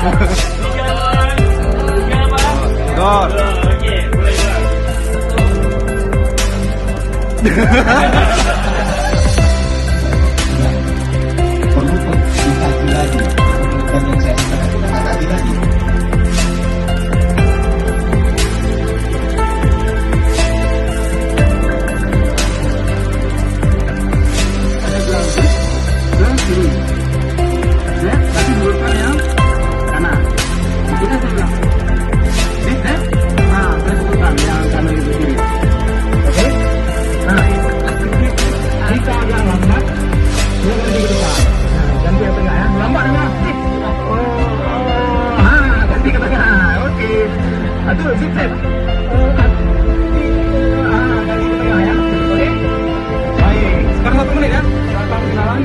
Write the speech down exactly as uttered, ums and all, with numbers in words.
Gol. Terus, terus. Siap, tapi luruskan yang kanan. Ikuti saya bilang. Sip, eh? Ha, saya sebutkan yang kanan itu kiri. Oke? Ha. Kita agak lambat. Dia ganti ke depan. Ha, ganti ke tengah, ya. Lambat, lambat. Sip. Oh, oh. Ha, ganti ke tengah. Oke. Aduh, sip, sip. Ah, dari tengah ya. Okey. Baik, sekarang satu menit ya. Silakan kenalan.